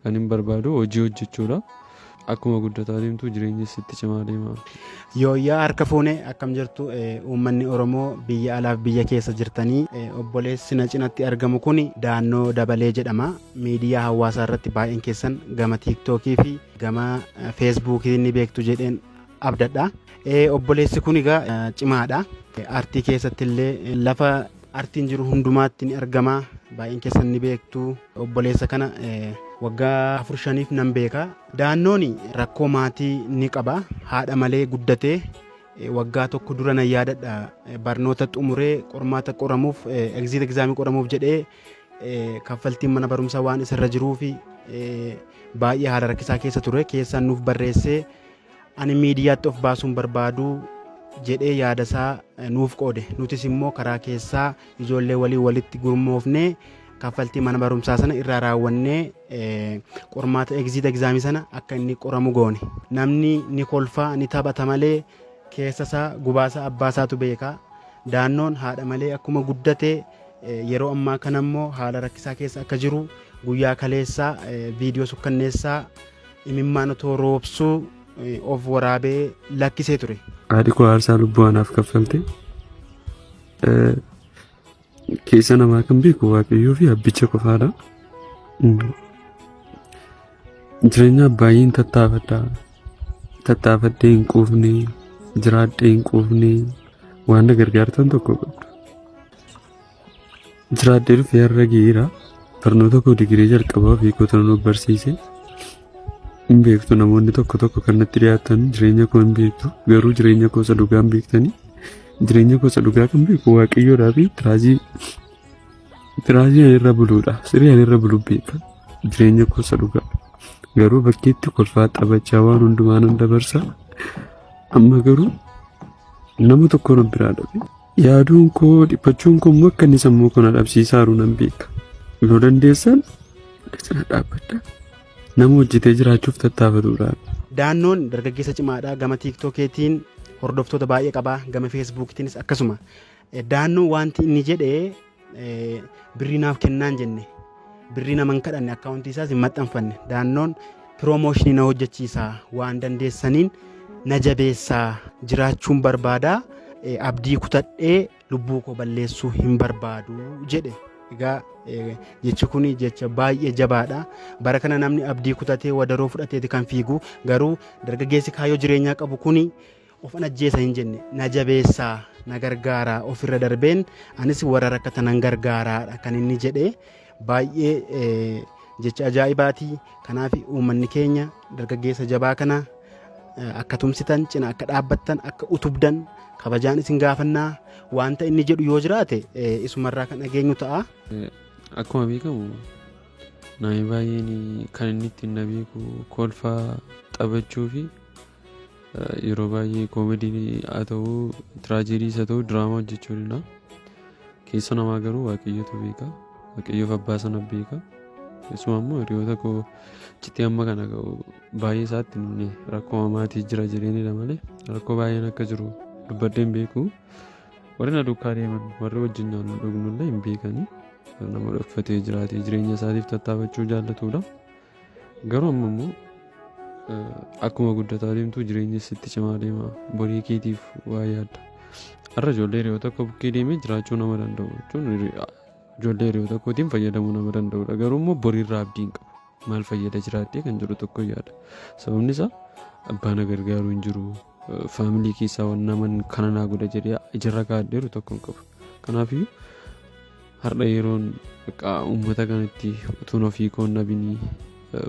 Kan hin barbaadu hojii hojjechuudha. Akkuma guddataa deemtu jireenyi sitti cimaa deema. Yooyyaa harka fuune, akkam jirtu uummanni Oromoo biyya alaaf biyya keessa jirtanii? Obboleessi na cinatti argamu kun Daannoo Dabalee jedhama. Miidiyaa hawaasaa irratti baay'een keessan gama Tiiktookii fi gama Feesbuukii ni beektu jedheen abdadha. Obboleessi kun egaa cimaadha. Artii keessatti illee lafa artiin jiru hundumaatti ni argama. Baay'een keessan ni beektu. Obboleessa kana waggaa 4 5f nan beeka. Daannoon rakkoo maatii ni qaba. Haadha malee guddatee waggaa tokko dura nan yaadadha. Barnoota xumuree qormaata qoramuuf, exit exam qoramuuf jedhee kaffaltiin mana barumsaa waan isarra jiruu fi baay'ee haala rakkisaa keessa ture. Keessaan nuuf barreessee, ani miidiyaatti of baasuun barbaadu jedhee yaada isaa nuuf qoode. Nutis immoo karaa keessaa ijoollee walii walitti gurmoofnee kaffaltii mana barumsaa sana irraa raawwannee qormaata exit exam sana akka inni qoramu goone. Namni ni kolfaa ni taphata malee keessa isaa gubaasaa abbaa isaatu beeka. Daannoon haadha malee akkuma guddate yeroo ammaa kana immoo haala rakkisaa keessa akka jiru guyyaa kaleessaa viidiyoo sukkanneessaa imimmaan otoo roobsuu of waraabee lakkisee ture. Haadhi koo aarsaa lubbuu anaaf kaffalte. Keessa namaa kan beeku Waaqayyoo fi abbicha qofaadha. Jireenya baay'een tattaafadha. Tattaafadhee hin quufne, jiraadhee hin quufne, waan na gargaartan tokko qabdu. Jiraadhee dhufee har'a ga'eera. Barnoota koo digirii jalqabaa ofii koo nu barsiise. Hin beektu, namoonni tokko tokko kan natti dhiyaatan jireenya koo hin beektu. Garuu jireenya koo isa dhugaa hin beektanii. Jireenya koo isa dhugaa kan beeku Waaqayyoodhaa fi tiraazii ani irra buluudha. Siree ani irra bulu beeka. Jireenya koo isa dhugaa. Garuu bakkeetti kolfaa taphachaa waan hundumaa nan dabarsa. Amma garuu nama tokko na biraa dhabe. Yaaduun koo, dhiphachuun koo immoo akka inni sammuu koo na dhabsiisaaru nan beeka. Yoo dandeessan cina dhaabbadha. Nama hojjetee jiraachuuf tattaafatudha. Daannoon dargaggeessa cimaadha. Gama Tiiktookeetiin hordoftoota baay'ee qaba. Gama Feesbuukiitiinis akkasuma. Daannoon wanti inni jedhe, birrii naaf kennaan jenne. Birrii nama hin kadhanne, akkaawuntii isaas hin maxxanfanne. Daannoon promotion na hojjechiisa, waan dandeessaniin na jabeessaa, jiraachuun barbaada, abdii kutadhee lubbuu koo balleessuu hin barbaadu jedhe. Egaa jechi kun jecha baay'ee jabaadha. Bara kana namni abdii kutatee wadaroo fudhateeti kan fiigu. Garuu dargaggeessi kaayyoo jireenyaa qabu kuni of an ajjeesa hin jenne, na jabeessaa, na gargaaraa, ofirra darbeen anis warra rakkatan nan gargaaraadha kan inni jedhe. Baay'ee jecha ajaa'ibaati. Kanaaf uummanni keenya dargaggeessa jabaa kana akka tumsitan, cina akka dhaabbattan, akka utubdan kabajaan isin gaafannaa. Wanta inni jedhu yoo jiraate isumarraa kan dhageenyu ta'a. Akkuma beekamu namni baay'een kan inni ittiin na beeku kolfaa taphachuu fi yeroo baay'ee koomedii haa ta'u, tiraajeediis haa ta'u, diraamaa hojjechuudha. Keessa namaa garuu Waaqayyotu beeka. Waaqayyoof abbaa sana beeka. Keessumaa immoo hiriyoota koo achitti amma kana ga'u baay'ee isaatti himne, rakkoo maatii jira jedheenidha malee rakkoo baay'een akka jiru dubbadhee hin beeku. Warri na duukaa deeman, warri wajjin nyaannu dhugnu illee hin beekani. Nama dhokfatee jiraatee jireenya isaatiif tattaafachuu jaallatudha. Garuu amma immoo akkuma guddataa deemtu jireenyi sitti cimaa deema. Borii keetiif waa yaadda. Har'a ijoollee hiriyoota tokko bukkee deemee jiraachuu nama danda'u jechuun ijoollee hiriyoota kootiin fayyadamuu nama danda'udha. Garuu immoo boriirraa abdii hin qabu. Maal fayyada jiraadhee kan jedhu tokko yaada. Sababni isaa abbaa na gargaaru hin jiru. Faamilii keessaa waan naman kana naa godha jedhee ijarra kaa'adheeru tokko hin qabu. Kanaafiyyuu har'a yeroon uummata kanatti utuun ofii koo hin dhabinii,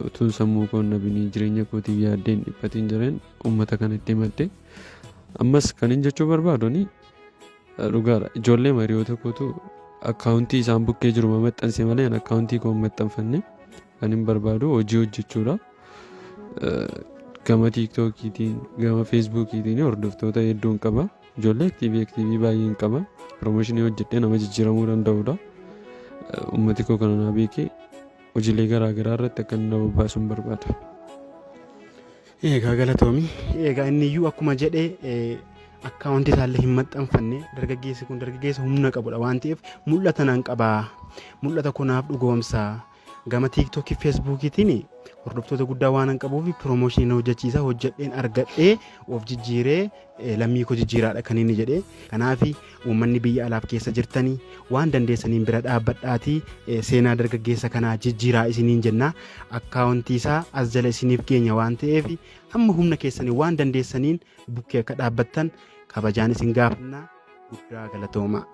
utuun sammuu koo hin dhabinii, jireenya kootiif yaaddee hin dhiphatiin jireen uummata kanatti himadhe. Ammas kan hin jechuu barbaadu ani dhugaadha. Ijoollee hiriyoota kootu akkaawuntii isaan bukkee jiru maxxanse malee ani akkaawuntii koo hin maxxanfanne. Kan hin barbaadu hojii hojjechuudha. Gama Tiiktookiitiin, gama Feesbuukiitiin hordoftoota hedduun qaba. Ijoollee aktiivii baay'een qaba. Piroomooshinii hojjedhee nama jijjiiramuu danda'udha. Uummati koo kana naa beekee hojiilee garaa garaa irratti akka inni na bobbaasuun barbaada. Egaa galatoomi. Egaa inni iyyuu akkuma jedhe akkaawuntii isaallee hin maxxanfanne. Dargaggeessi kun dargaggeessa humna qabudha waan ta'eef mul'ata nan qabaa. Mul'ata kunaaf dhugoomsaa. Gama Tiiktookii, Feesbuukiitiin Hordoftoota guddaa waanan qabuuf promotion hojjechiisa, hojjedheen argadhee of jijjiiree lammii koo jijjiiraadha kan inni jedhe. Kanaaf uummanni biyya alaaf keessa jirtanii waan dandeessaniin bira dhaabbadhaatii seenaa dargaggeessa kanaa jijjiiraa isiniin jenna. Akkaawuntii isaa as jala isiniif keenya waan ta'eef, hamma humna keessanii waan dandeessaniin bukkee akka dhaabbattan kabajaan isin gaafannaa. Guddaa galatoomaa.